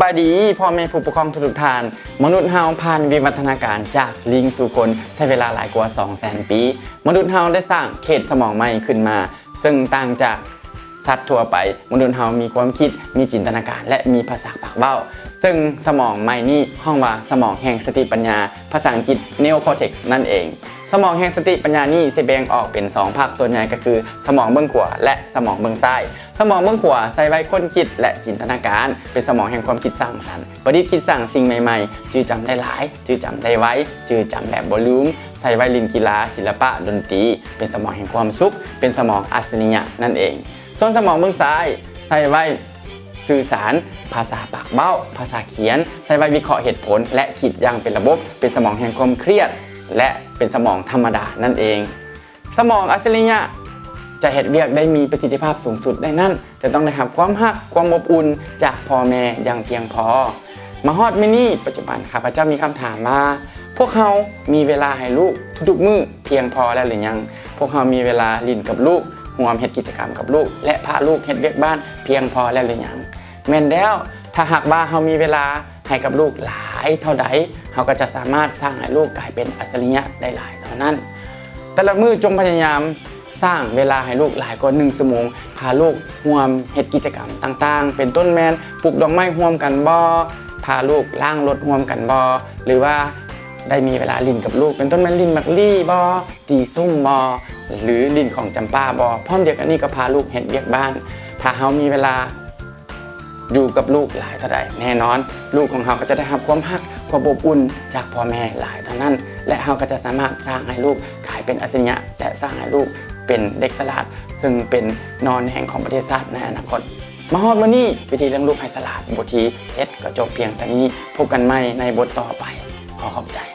ສະບາຍດີພໍ່ແມ່ຜູ້ປົກຄອງທຸກໆທ່ານ. ມະນຸດເຮົາຜ່ານວິວັດທະນາການຈາກລິງສູ່ຄົນ ໃຊ້ເວລາຫຼາຍກວ່າສອງແສນປີ. ມະນຸດເຮົາໄດ້ສ້າງເຂດສະໝອງໃໝ່ຂຶ້ນມາ ເຊິ່ງຕ່າງຈາກສັດທົ່ວໄປ, ມະນຸດເຮົາມີຄວາມຄິດ, ມີຈິນຕະນາການ ແລະ ມີປາສາດປາກເວົ້າ. ເຊິ່ງສະໝອງໃໝ່ນີ້ຮ້ອງວ່າສະໝອງແຫ່ງສະຕິປັນຍາ, ພາສາອັງກິດ neocortex ນັ້ນເອງ. ສະໝອງແຫ່ງສະຕິປັນຍານີ້ຊິແບ່ງອອກເປັນສອງພາກສ່ວນໃຫຍ່ ກໍຄືສະໝອງເບື້ອງຂວາ ແລະ ສະໝອງເບື້ອງຊ້າຍ. ສະໝອງເບື້ອງຂວາໃສ່ໄວ້ຄົ້ນຄິດ ແລະ ຈິນຕະນາການ, ເປັນສະໝອງແຫ່ງຄວາມຄິດສ້າງສັນ, ປະດິດຄິດສ້າງສິ່ງໃໝ່ໆ, ຈື່ຈຳໄດ້ຫຼາຍ, ຈື່ຈຳໄດ້ໄວ, ຈື່ຈຳແບບບໍ່ລືມ, ໃສ່ໄວ້ຫຼິ້ນກິລາ, ສິລະປະ, ດົນຕີ, ເປັນສະໝອງແຫ່ງຄວາມສຸກ, ເປັນສະໝອງອັດສະລິຍະນັ້ນເອງ. ສ່ວນສະໝອງເບື້ອງຊ້າຍໃສ່ໄວ້ ສື່ສານ, ພາສາປາກເວົ້າ, ພາສາຂຽນ, ໃຊ້ໄວ້ວິເຄາະເຫດຜົນ ແລະ ຄິດຢ່າງເປັນລະບົບ, ເປັນສະໝອງແຫ່ງຄວາມຄຽດ ແລະ ເປັນສະໝອງທຳມະດານັ້ນເອງ. ສະໝອງອັດສະລິຍະຈະເຮັດວຽກໄດ້ມີປະສິດທິພາບສູງສຸດໄດ້ນັ້ນ, ຈະຕ້ອງໄດ້ຮັບຄວາມຮັກ, ຄວາມອົບອຸ່ນຈາກພໍ່ແມ່ຢ່າງພຽງພໍ. ມາຮອດມື້ນີ້, ປັດຈຸບັນ ຂ້າພະເຈົ້າມີຄຳຖາມວ່າ, ພວກເຮົາມີເວລາໃຫ້ລູກທຸກໆມື້ພຽງພໍແລ້ວຫຼືຍັງ? ພວກເຮົາມີເວລາຫຼິ້ນກັບລູກ, ຮ່ວມເຮັດກິດຈະກຳກັບລູກ ແລະ ພາລູກເຮັດວຽກບ້ານພຽງພໍແລ້ວຫຼືຍັງ? ແມ່ນແລ້ວ, ຖ້າຫາກວ່າເຮົາມີເວລາໃຫ້ກັບລູກຫຼາຍເທົ່າໃດ, ເຮົາກໍຈະສາມາດສ້າງໃຫ້ລູກກາຍເປັນອັດສະລິຍະໄດ້ຫຼາຍເທົ່ານັ້ນ. ແຕ່ລະມື້ຈົ່ງພະຍາຍາມ ສ້າງເວລາໃຫ້ລູກຫຼາຍກວ່າໜຶ່ງຊົ່ວໂມງ, ພາລູກຮ່ວມເຮັດກິດຈະກຳຕ່າງໆ ເປັນຕົ້ນແມ່ນປູກດອກໄມ້ຮ່ວມກັນບໍ, ພາລູກລ້າງລົດຮ່ວມກັນບໍ, ຫຼືວ່າໄດ້ມີເວລາຫຼິ້ນກັບລູກ ເປັນຕົ້ນແມ່ນຫຼິ້ນໝາກລີ້ບໍ, ຕີຊຸ່ມບໍ ຫຼືຫຼິ້ນຂອງຈຳປາບໍ, ພ້ອມດຽວກັນນີ້ກໍພາລູກເຮັດວຽກບ້ານ. ຖ້າເຮົາມີເວລາ ຢູ່ກັບລູກຫຼາຍເທົ່າໃດ, ແນ່ນອນ ລູກຂອງເຮົາກໍຈະໄດ້ຮັບຄວາມຮັກ, ຄວາມອົບອຸ່ນຈາກພໍ່ແມ່ຫຼາຍເທົ່ານັ້ນ ແລະ ເຮົາກໍຈະສາມາດສ້າງໃຫ້ລູກກາຍເປັນອັດສະລິຍະ ແລະ ສ້າງໃຫ້ລູກເປັນເດັກສະຫຼາດ, ເຊິ່ງເປັນໜໍ່ແໜງຂອງປະເທດຊາດໃນອະນາຄົດ. ມາຮອດມື້ນີ້, ວິທີລ້ຽງລູກໃຫ້ສະຫຼາດ ບົດທີເຈັດ ກໍຈົບພຽງເທົ່ານີ້. ພົບກັນໃໝ່ໃນບົດຕໍ່ໄປ. ຂໍຂອບໃຈ.